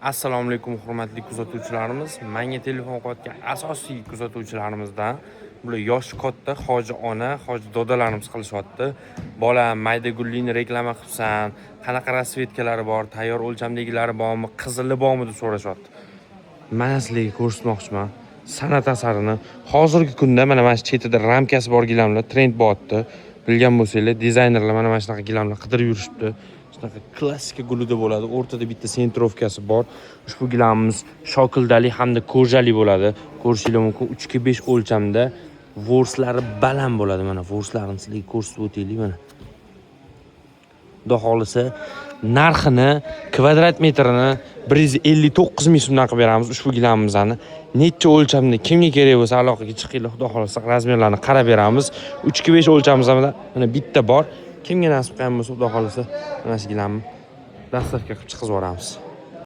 Assalomu alaykum, hurmatli kuzatuvchilarimiz. Menga telefon qilayotgan asosiy kuzatuvchilarimizdan bular yoshi katta hoji ona, hoji dodalarimiz qilishyapti. Bolam, mayda gullini reklama qilibsan, qanaqa расцветка lari bor, tayyor o'lchamdagilari bormi, qizili bormi, deb so'rashyapti. Mana sizlarga ko'rsatmoqchiman san'at asarini. Hozirgi kunda mana shu chetida ramkasi bor gilamlar trend bo'lyapti. Bilgan bo'lsanglar, dizaynerlar mana shunaqa gilamlar qidirib yurishibdi. Shunaqa klassika gulida bo'ladi. O'rtada bitta центровка si bor. Ushbu gilamimiz shokildali hamda кожа li bo'ladi. Ko'rishinglar mumkin, 3 ga 5 o'lchamda, ворс lari baland bo'ladi. Mana ворс larini sizlarga ko'rsatib o'taylik mana. Xudo xohlasa, narxini, kvadrat metrini 159 ming so'mdan qilib beramiz ushbu gilamimizni. Necha o'lchamda kimga kerak bo'lsa, aloqaga chiqinglar, xudo xohlasa, размер larni qarab beramiz. 3 ga 5 o'lchamizda mana bitta bor. Kimga nasib qilgan bo'lsa, xudo xohlasa, mana shu gilamni доставка qilib chiqizib yuboramiz.